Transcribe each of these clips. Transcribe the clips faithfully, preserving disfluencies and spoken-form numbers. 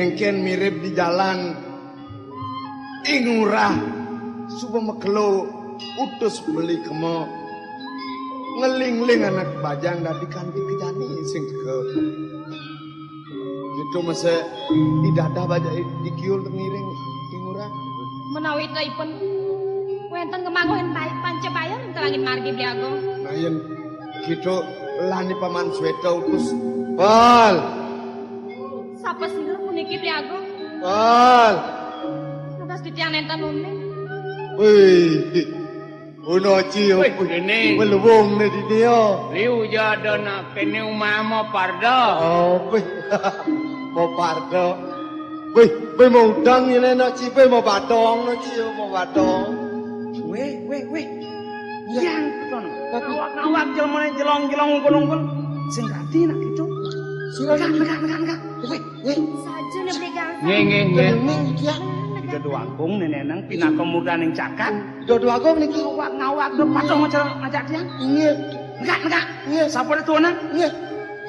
Engken mirib di jalan. Ing Ngurah suba makelo utus beli kema ngelingling anak bajang dadi kanti kejani sing teka. Gitu mese i dadah bajak i-, ikiul ngiring Ing Ngurah. Menawi ipun wenten ngemangguhin baik panca bayar ing kalangin margi Beli Agung. Nah, yen gitu lani Paman Sweta utus. Pal. Sapa sira puniki, Beli Agung? Pal. Tugas titiang nenten uning. Wih. Uno ci. Wih, kene. Melubung ne di dia. Liu ja ada nak kene umama parda. Oh, wih. Mau parda. Wih, wih mau udang ini nak ci, wih mau batong nak ci, mau batong. Wih, wih, wih. Iya. Yang kono. Tapi awak-awak jelmane jelong-jelong ungkul-ungkul. Sing ganti nak gitu. Sira negak, negak, negak, negak. Wih, wih. Saja ne Beli Gangsar. Nggih, nggih, nggih. Nggih, iya. Negak. Ida Dwagung nenenang pinaka murdaning cakat. Ida Dwagung niki. Awak-awak do patong aja ngajak tiang. Nggih. Negak, negak. Nggih. Sapa ne tuanan? Nggih.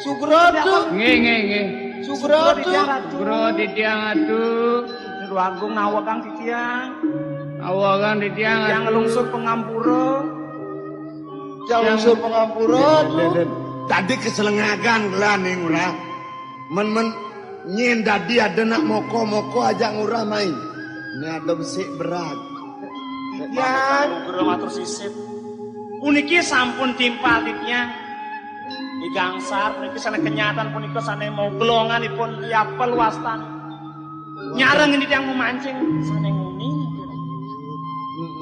Sugra, Ratu. Nggih, nggih, nggih. Sugra, Ratu. Sugra titiang, Ratu. Ida Dwagung nawakang titiang. Nawakang titiang, Ratu. Tiang nglungsur pangampura. Tiang lungsur pangampura, Ratu. Dadi keselengagan gelah ning ora. Men-men nyen dadi ada nak moko-moko ajak Ngurah mai. Ini ada besik berat. Tiang. Nugra matur sisip. Puniki sampun timpal titiang. Di Gangsar puniki sane kenyatan punika sane mau gelonganipun yapel wastan. Nyareng ini tiang memancing sane nguni.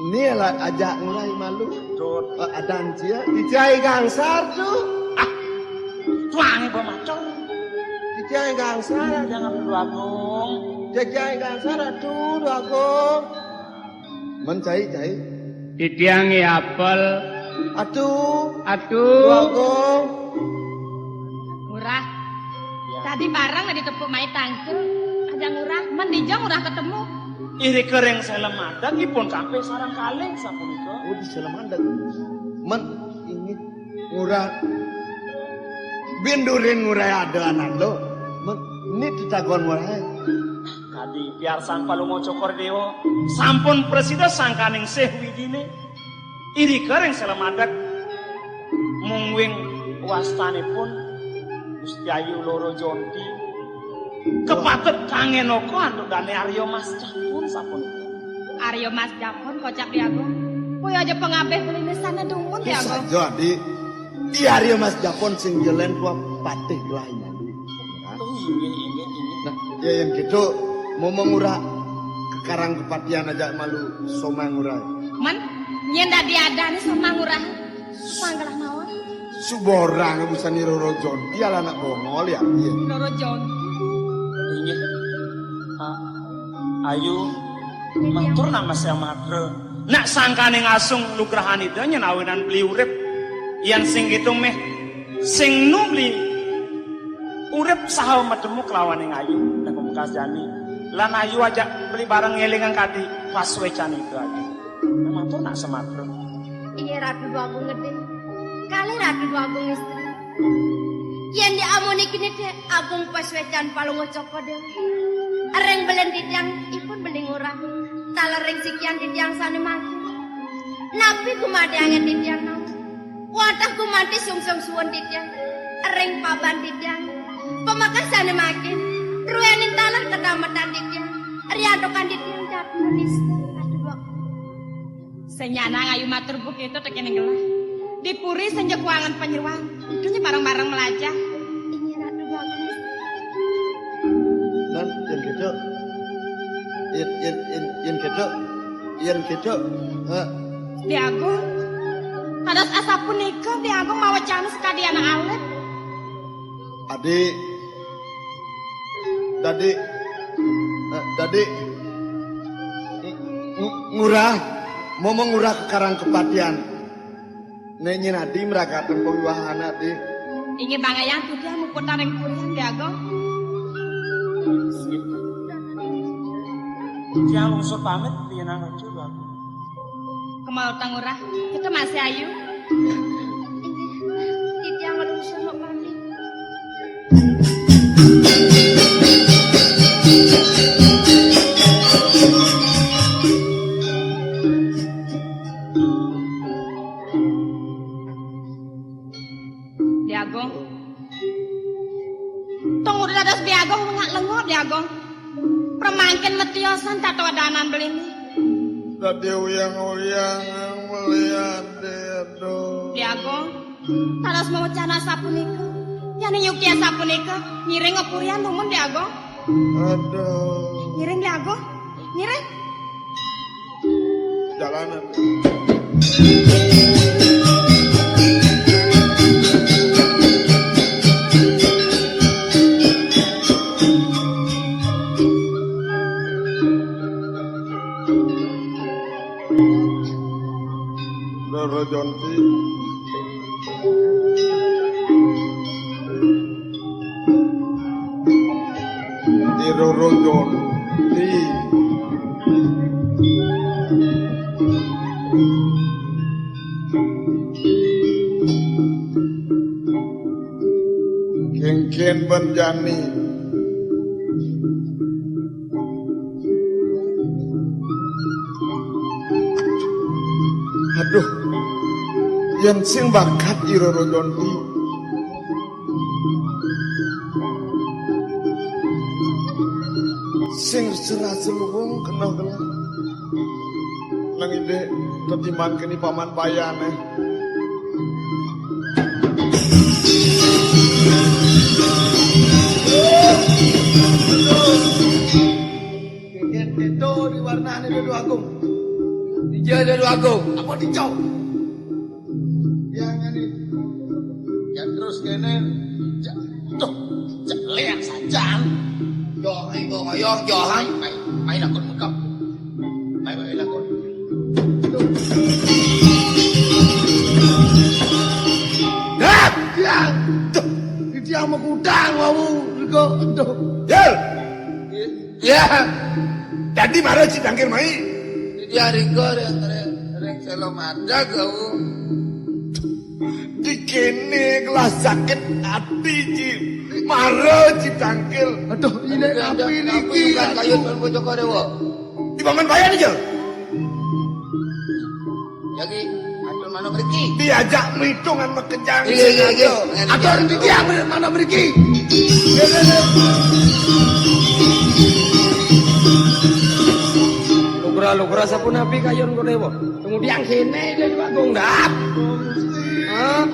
Ini lah ajak Ngurah malu. Tut. Eh, adan cia. Ijai Gangsar tu. Ah. Tuange pemacul. Ijai Gangsar. Jangan perlu agung. Ijai Gangsar, Ratu Dwagung. Men cai, cai. Titiang nggih apel. Atu. Atu. Dwagung. Ngurah. Ya. Tadi bareng ditepuk mai tangke. Ada Ngurah. Men dija Ngurah ketemu. Irika ring selem adat ipun sampai sareng kalih sapunika. Oh, di selem adat. Men inggih. Ngurah. Bindurin Ngurah ada anak lo. Men, ini tetagon Ngurah. Kadi piarsan Palungguh Cokor Dewa sampun prasida sangkaning sih widine. Irika ring selem adat mungwing wastanipun Gusti Ayu Loro Jonti. Kepatut kangenaka antuk dane Arya Mas Japon sapunika. Arya Mas Japon kocap Dwagung. Kowe aja pangabih beliné sana dumun Dwagung. Saja, Adi. Di Arya Mas Japon sing jelen tua patih gelah malu. Oh, inggih, inggih, inggih. Nah, ya yang gitu mau mengurah kekarang kepatihan aja malu somang urah. Men, yen dadi adane somang urah. Sanggalah mawon. Suborang busani Roro Jonti ala anak Bongol ya. Iya. Roro Jonti. Inggih. Ah, ayu matur nama saya matra. Nak sangkane ngasung lugrahan ida nyen awinan beli urip. Yan sing gitu meh sing nu beli urip saha matemu kelawaning ayu. Nah pamungkas jani. Lan ayu aja beli bareng ngelingan kadi pas wecan ida ayu. Nah, matur nak sematra. Iya, Ratu Dwagung Gedé. Kalih Ratu Dwagung Istri. Yén diamuni kini Dék Agung Paswécan Palungguh Cokor Déwa. Ring belen titiang ipun beli ngurah. Taler ring sikian titiang sané mati. Napi gumanti angin titiang nau. Wantah gumanti sungsung suwun titiang. Ring paban titiang. Pamekasané mangkin. Ruwening taler kadametan titiang. Riantukan titiang jatuh nista. Ratu Dwagung. Sing nyanang ayu matur bukita tekening gelah. Di puri sing jeg wangen panyeruan. Idunya bareng-bareng melajah. Inggih Ratu Bagus. Lan yen gitu. Yen yen yen yen gitu. Yen gitu. Heh. Di Agung. Kados asapunika Di Agung mawecana sakadi anak alit. Adi. Dadi eh, dadi ng- ng- ngurah, momo ngurah kekarang kepatian. Nek nyen adi meragaten pengwiwahan adi. Inggih bangayang titiang muputang ring purian Dé Agung. Titiang lungsur pamit piyenang ratu Dé Agung. Kemau tang ngurah, kita masih ayu. Inggih, titiang ngelungsur pamit. Yen metiosan tato adanan belini. Dadi uyang-uyang melihat itu. Dé Agung, taras mawecana sapunika. Yén nyukia sapunika, ngiring ngepurian dumun Dé Agung. Aduh. Ngiring Dé Agung. Ngiring. Jalanan. Roro Jonti. Ira Roro Jonti. Kéngkén ban jani. Aduh, yén sing bakat Ira Roro Jonti. Sing serasa luwung kena gelah. Nang idé tetimbang keni paman payané. Kéto di warnané Dé Agung. Dija Dé Agung. Apa dicau? Yang ini. Yang terus kéné. Ja-, tuh, cek lihat saja. Yo, ayo, ayo, yo, hai, mai, mai lakon mekap. Mai, mai lakon. Hah? Ya, tuh, dia mau kudang, mau, kok, tuh. Yel. Ya. Dadi mara Citangkil mai. Dia ringko ring, ring, ring selo madag kau. Di kéné gelah sakit ati, Ci. Mara Citangkil. Aduh, ini apa ini, Ki? Kayun Prabu Cokor Dewa. Di paman bayan aja. Lagi, atur mana mriki? Diajak mitungan makejang. Iya, iya, iya. Atur di dia mana mriki? Lugra-lugra sapunapi kayun Dewa. Kemudian kéné dia juga gondap. Hah?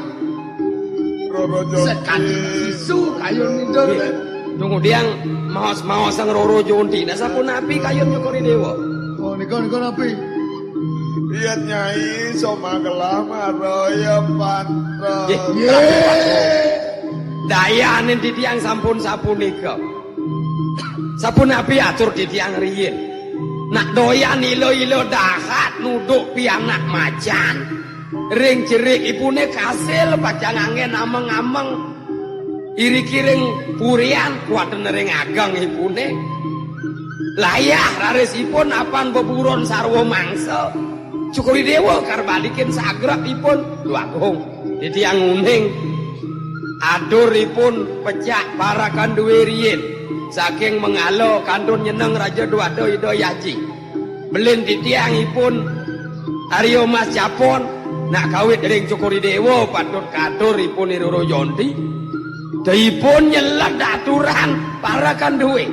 Roro Jonti. Sekat sisu kayun itu. Iya. Tunggu diang maos-maos sang Roro Jonti. Nah, sapunapi kayun nyukuri Dewa? Oh, nika, nika napi? Iya, Nyai, somagelah maraya pantes. Nggih. Dayanin titiang sampun sapunika. Sapunapi atur titiang riyin. Nak doyan ila-ila dahat nuduk pianak macan. Ring cerik ipuné kasil pacang anggén ameng-ameng. Iriki ring purian kuaten ring ageng ipuné. Layah raris ipun apan beburon sarwa mangsa. Cokor I Déwa kar balikin sagrep ipun. Duh Agung, titiang uning. Atur ipun pecak parakan duwé riyin. Saking Manggala kantun nyeneng Raja Dwata Ida Aji. Belin titiang ipun Arya Mas Japon, nak kawit ring Cokor I Déwa patut katur ipun I Roro Jonti. Ipun nyelet aturan parakan duwé.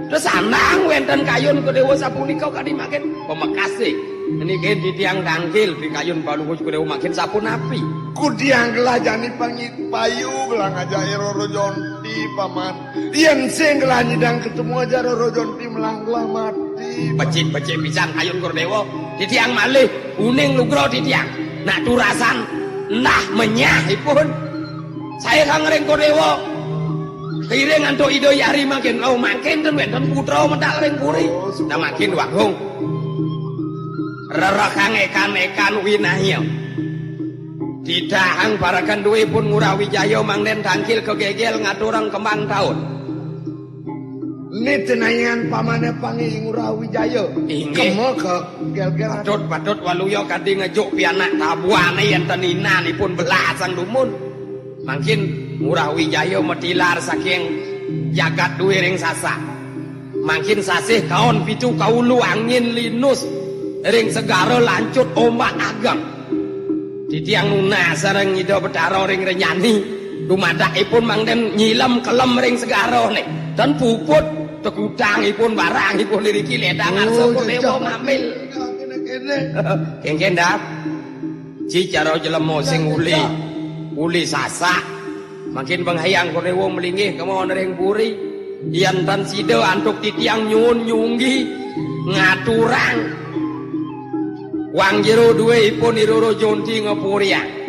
Terus sanang wénten kayun Déwa sapunika kadi mangkin pamekasé. Niki titiang tangkil di kayun Palungguh Déwa mangkin sapunapi? Kudiang gelah jani pangit payu gelah ngajak I Roro Jonti, Paman. Yén sing gelah nyidang ketemu aja Roro Jonti melang gelah mati. Becik-becik pisan kayun Déwa. Titiang malih uning lugra titiang. Nak turasan nah menyah ipun. Saya kang ring Déwa. Kiring antuk Ida Hyang Ri mangkin. Oh, mangkin ten wénten putra medal ring puri. Nah, mangkin Agung. Rerekang ékan-ékan winahya. Didahang parakan duwé pun Ngurah Wijaya mangdén tangkil kagégél ngaturang kembang taun. Nitinayan pamané pangé Ngurah Wijaya. Inggih. Kema kagégél-gégél. Patut, patut waluya kadi ngejuk pianak tabuané yén ten inanipun belasang dumun. Mangkin Ngurah Wijaya matilar saking jagat duwé ring Sasak. Mangkin sasih kaon pitu kaulu angin linus ring segara lancut ombak ageng. Titiang nunas sareng Ida Betara ring Renjani, dumadak ipun mangdén nyilem kelem ring segara né. Ten puput Tegudangipun barangipun iriki ledang arsa Oh, punika jejak. Mamil. Kene-kene. Kengken dah. Ci cara jelema sing uli. Uli sasak. Mangkin benghayang kene wong melinggih kemawon ring puri. Yen tan sida antuk titiang nyuwun nyunggi ngaturang. Wang jero duwe ipun iroro jonti ngepuriang.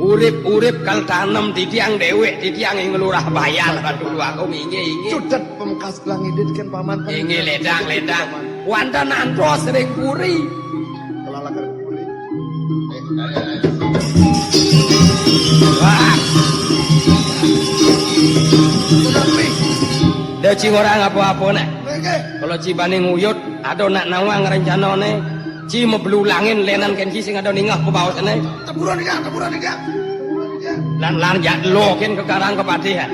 Urip-urip kal tanem titiang dewek titiang ing lurah bayal. Aduh, aku inggih, inggih. Cudet pemekas gelang idit kan paman. Inggih, ledang, ledang. Wonten antos ring puri. Kelalakan puri. Eh, ayo, ayo. Wah. Dah ci orang apa-apa nek. Nggih. Kalau ci bani nguyut, ada nak nawang rencanane. Ci meblulangin lenan ken ci sing ada ningah kebaosane. Teburan iki, teburan iki. Lan lan jak lokin ke karang kepatihan.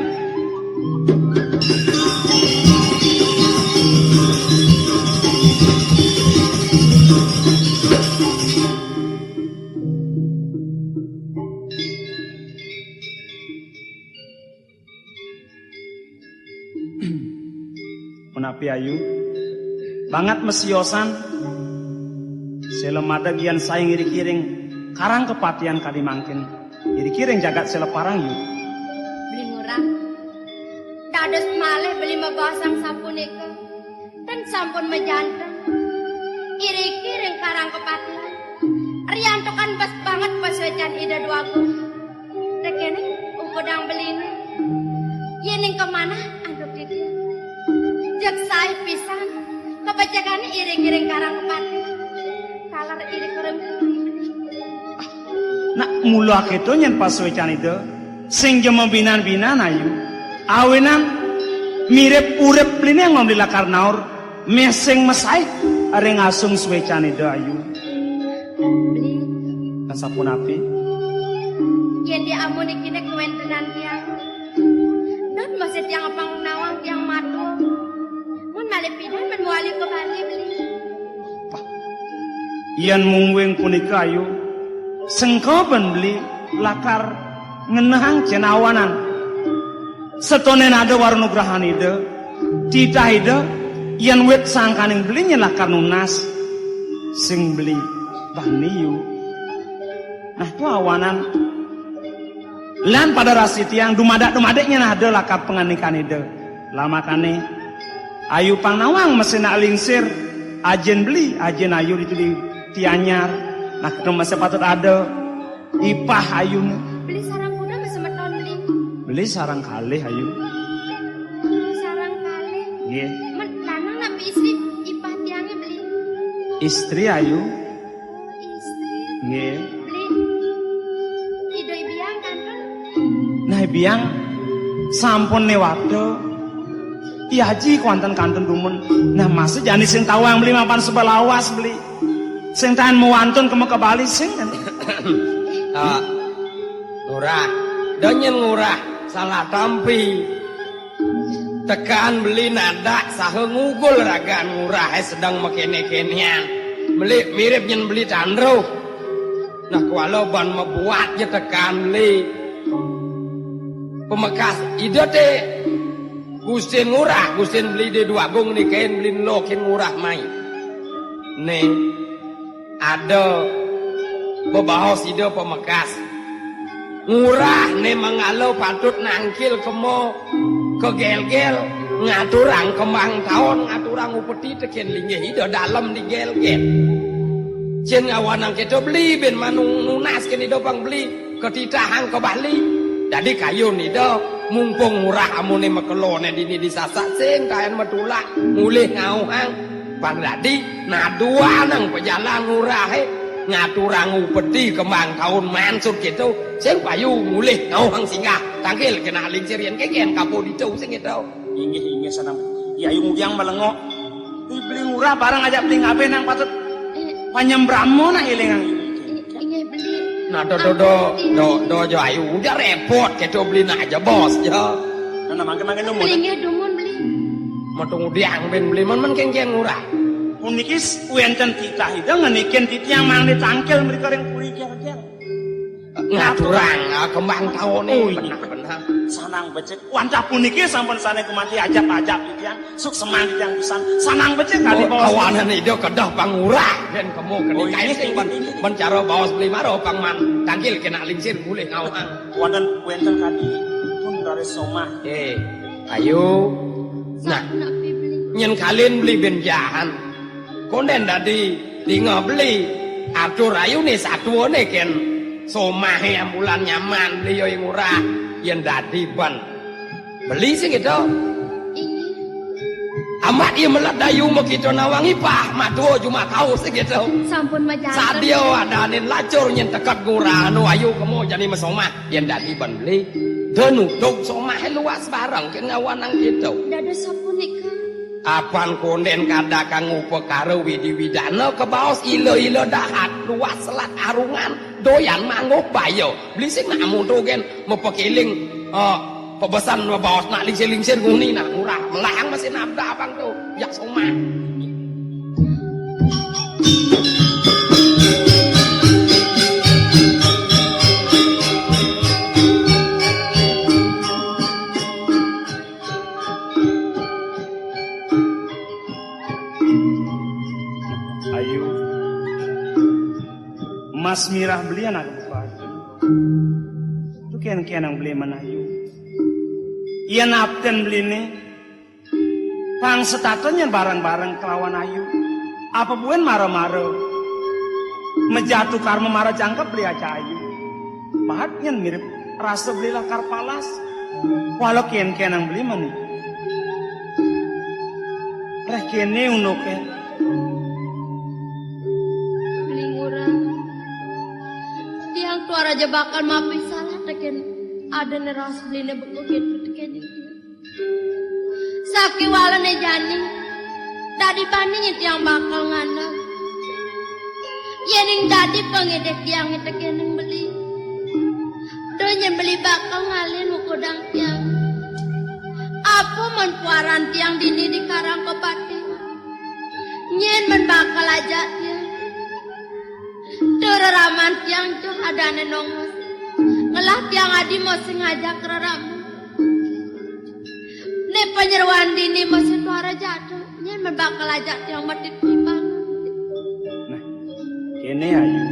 Punapi ayu. Banget mesiosan. Sela madeg yan saing iring-iring karang kepatihan kadi mangkin. Iring-iring jagat sela parang yu. Beli ngurah. Dados malih beli megosang sapunika. Ten sampun mejanten. Iring-iring karang kepatihan. Riantukan bes banget pesuecan Ida Dwagung. Tekene ukudang beline. Yening kemanah antuk titi. Jeg sae pisan. Kepecekane iring-iring karang kepati. Kalar iring kerem. Nak mula keto nyen pasuecan ida. Sing jema binan-binan ayu. Awinan mirip urip line ngom di lakar naur. Meseng mesai ring asung suecan ida ayu. Beli. Kan sapunapi? Yen di amun iki nek kuwentenan tiang. Dan masih tiang apang nawang tiang matur. Mun malih pindah men muali ke Bali beli. Pah. Yen mungwing punika ayu. Sengka ben beli lakar ngenehang cenawanan. Setonen ada wara nugrahan ida, titah ida, yen wit sangkaning beli nyen lakar nunas, sing beli bani yu. Nah, tu awanan. Lan pada rasi tiang dumadak-dumadik nyen ada lakar pangandikan ida. Lamakane, ayu pang nawang mesti nak lingsir, ajin beli, ajin ayu ditu di Tianyar. Nah, kena mesti patut ada. Ipah ayune. Beli sarang kuda ke semeton beli. Beli sarang kalih ayu. Beli sarang kalih. Nggih. Men lanang napi istri ipah tiange beli. Istri ayu. Oh, istri. Nggih. Beli. Ido ibiang kantun. Nah, ibiang sampun newata. Iyaji kuanten kantun dumun. Nah, masa jani sing tawang beli mapan sebelawas beli. Sing tahan mewantun kema ke Bali sing kan. Ah, ngurah. Donyen ngurah salah tampi. Tekan beli nadak saha ngugul ragan ngurah eh sedang mekene-kenean. Beli mirip nyen beli tandruh. Nah, kuala ban mebuat je tekan beli. Pemekas ida te Gustin ngurah, Gustin beli de dua agung nikain beli lokin ngurah mai. Ning ada bebaos ida pemekas. Ngurah ne mangala patut nangkil kemo kegelgel ngaturang kembang taun ngaturang upeti teken linggih ida dalem digelgel. Cen ngawanang kita beli ben manung nunas kene ida pang beli ketitahang ke Bali. Dadi kayun ida mumpung ngurah amune makelone dini disasak sing kaen matulak mulih ngauhang. Pang dadi naduanang pejalan ngurahe ngaturang upeti kembang taun mansut gitu sing payu mulih ngauhang singgah tangkil kena lingsir yen keken kapo ditu sing itu. Inggih, inggih, sanang. Ya, ayu ngudiang melengok. Ih, beli ngurah barang aja beli ngabe nang patut panyembramo nang ilingang. Inggih beli. Nah, do, do, do, do, do, jo ayu, udah repot, keto beli nak aja bos, jo. Nah, nah, mangke, mangke dumun. Beli nggih dumun beli. Metu ngudiang ben beli, men, men kengkeng ngurah. Punikis wenten titah ida ngenikin titiang mang ditangkil mereka ring puri kengkeng. Ngaturang, ah, kembang taune. Oh, iya. Benah, benah. Sanang becik. Wantah puniki sampun sane gumanti ajap-ajap titiang. Sukseman titiang pisan. Sanang becik kali, oh, Baos. Kawanan Ida kedah pangurah. Yen kemo keni. Oh, iya, kain sing iya, ban, iya. Ban cara Baos Beli mara pang man tangkil kena lingsir mulih ngawang. Wonten, wenten kadi pun dari somah. Eh, ayo. Nah, nyen kalin Beli ben jahan. Konden dadi dinga Beli. Atur ayune satuane ken somahe ambulan nyaman Beli ya ing ora yen dadi ban. Beli sing gitu. Inggih. Amat iya melet dayu mekita nawang ipah, matua juma kau sing gitu. Sampun majanten. Sadia adanin lacur nyen teket ngurah anu ayu kemo jani mesomah yen dadi ban Beli. Da nutug somahe luas bareng ken ngawanang gitu. Dados sapunika. Apan konden kada kang upakara widi-widana kabaos ila-ila dahat luas selat arungan doyan mangguh baya. Beli sing nak mutu gen mapakiling, eh, pebesan mabaos nak lingsir-lingsir nguni nak murah. Melahang masih nabda abang tu. Yak somah. Ayu. Mas mirah Beli anak buka. Tu ken-ken nang Beli man Ayu. Yen apten Beli ne, pang setata nyen bareng-bareng kelawan Ayu. Apa buen mara-mara? Mejatu karma mara jangkep Beli aja Ayu. Pahat nyen mirip rasa Beli lakar palas. Walau ken-ken nang Beli mani. Reh kene unduke. Beli ngurah. Tiang tuara aja bakal mapi salah teken ada neras Beli ne beko gitu teken itu. Sakiwalane jani, dadi bani tiang bakal ngandel. Yening dadi pangedek tiang tekening Beli. Donya Beli bakal ngalih mukodang tiang. Apa men puaran tiang dini di Karang Kepati? Nyen men bakal ajak tiang. Tur raman tiang joh adane nongos. Ngelah tiang adi mesti ngajak reraman. Ne panyeroan dini mesti tuara jatuh. Nyen men bakal ajak tiang medit timbangan. Nah, kene Ayu.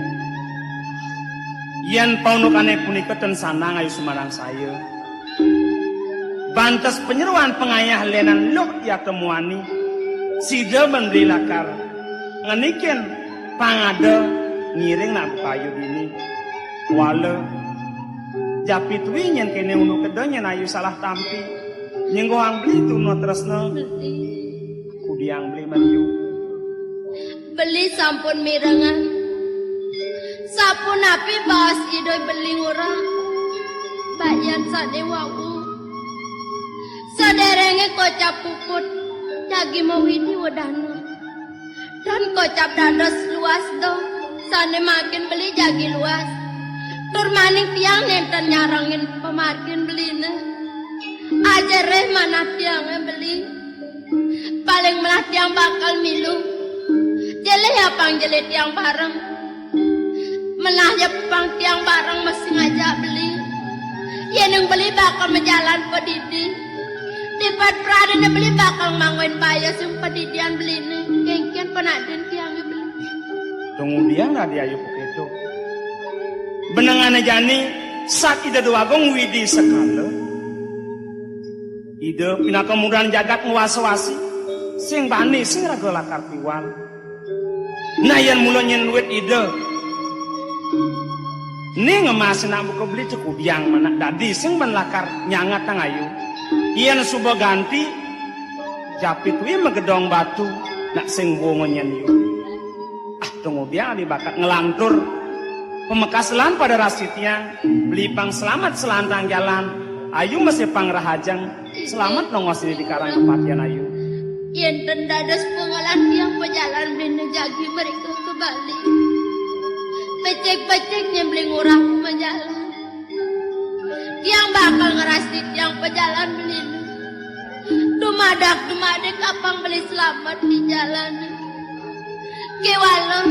Yen paundukane punika ten sanang Ayu sumanang saya. Bantes panyeroan pangayah lenan luh ya temuani. Sida men Beli lakar ngenikin pangada ngiring nak buka Ayu dini. Wala. Japit wi nyen kene unu keda nyen Ayu salah tampi. Nyenggohang Beli tuna tresna. Kudiang Beli man Yu. Beli sampun mirengan. Sapunapi baos Ida Beli ngurah. Bayan sane wau. Saderenge kocap puput. Jagi mawidi wedana. Dan kocap dados luas dong. Sane makin Beli jagi luas. Tur maning tiang nenten nyarengin pamargin Beline. Ajereh manah tiange Beli. Paling melah tiang bakal milu. Jeleh ya pang jeleh tiang bareng. Melah ya pang tiang bareng mesti ngajak Beli. Yeneng Beli bakal majalan padidi. Tipat pradene Beli bakal nganggoin baya sing padidian Beline. Kengken panadin tiange Beli. Tunggu dia nggak dia yuk itu. Benengane jani sat Ida Dewagung Widi sekala. Ida pinaka mudran jagat ngwas-wasi, sing bani sing raga lakar piwal. Nah, yen mula nyen luit Ida, ning emas nak buka Beli cekudiang manak dadi sing ben lakar nyangat nang Ayu. Yen suba ganti, japit wi magedong batu nak sing wunga nyen yu. Ah, tunggu dia adi bakat ngelantur. Pamekaselan pada rasi tiang, Beli pang selamat selantang jalan, Ayu masih pang rahajeng, selamat nongos di Karang Kepatian Ayu. Yen ten dados pengelan tiang pejalan Beline jagi mereka ke Bali. Pecik-pecik nyembling orang pejalan. Tiang bakal ngerasti tiang pejalan Beline. Dumadak-dumadik apang Beli selamat di jalan. Kewala.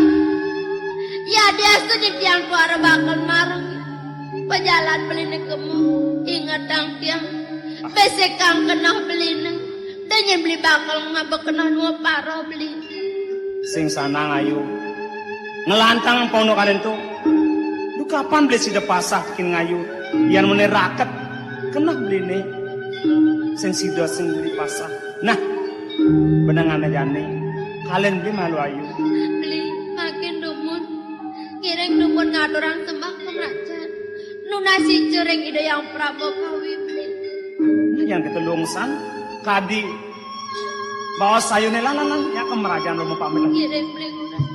Ya biasa di tiang tuara bakal mareng. Jalan beliné kemu, ingetang tiang. Bésékang keneh beliné. Da nyén beli bakal ngaba keneh nu para beli. Sing sanang ayu. Ngelantang pondokané ento. Duh kapan beli sida pasah tekén ngayu. Yan mené raket keneh beliné. Sing sida sing beli pasah. Nah, benengané jani. Kalen beli malu ayu. Beli makin dumun. Ngiring dumun ngaturang sembah pemrajan. Nunas ica ring Ida Hyang Prabu Kawi beli. Nah, yan kita lungsan kadi baos sayuné lan lan lan ya kemrajan Rama pamit. Ngiring beli ngurang.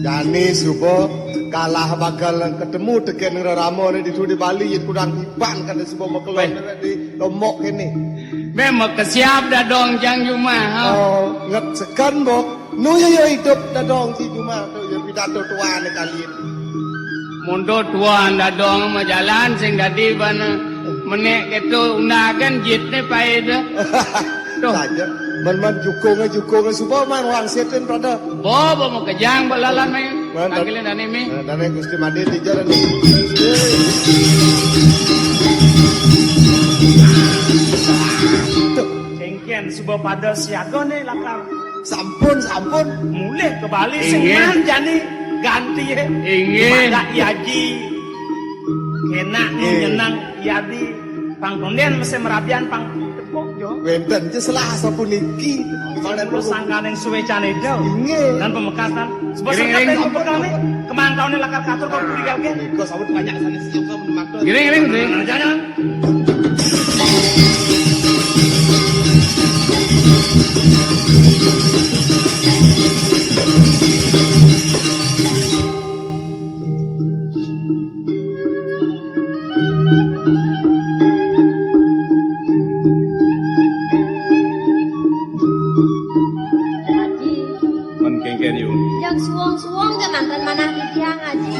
Jani suba kalah bakal ketemu tekén rerama né ditu di Bali, yén kurang iban kan suba makelon di Lombok kéné. Méh makesiab dadong jang jumah, ha. Oh, nget seken, Bok. Nu ya, ya idup dadong ci jumah tu, ya pidato tuan kali. Mun to tuan dadong majalan sing dadi ban menék kéto undagan jitné paida. Tuh. Saja. Man-man jukungé, jukungé suba man wangsitin pada. Bo, bo makejang balalan mé. Man, panggilan dani mé. Nah, dani Gusti Madé dija dani. Tuh. Céngkén suba pada siagané lakar. Sampun, sampun. Mulih ka Bali sing man jani ganti ya. Inggih. Pada I Aji. Kénak nu nyenang I Adi. Pang tondén mesti merabian pang tepuk jo. Wénten ja selah sapuniki. Mula sangkaning suwécan ida. Inggih. Lan pamekasan. Sebab sangkaning pamekasané kemantauné lakar katur kok budi kalké. Nika sampun banyak sané siap sampun makta. Giring, giring, giring. Nah, jangan. Aji. Kon kéngkén yu. Yang suwung-suwung ja manten manah titiang, Aji.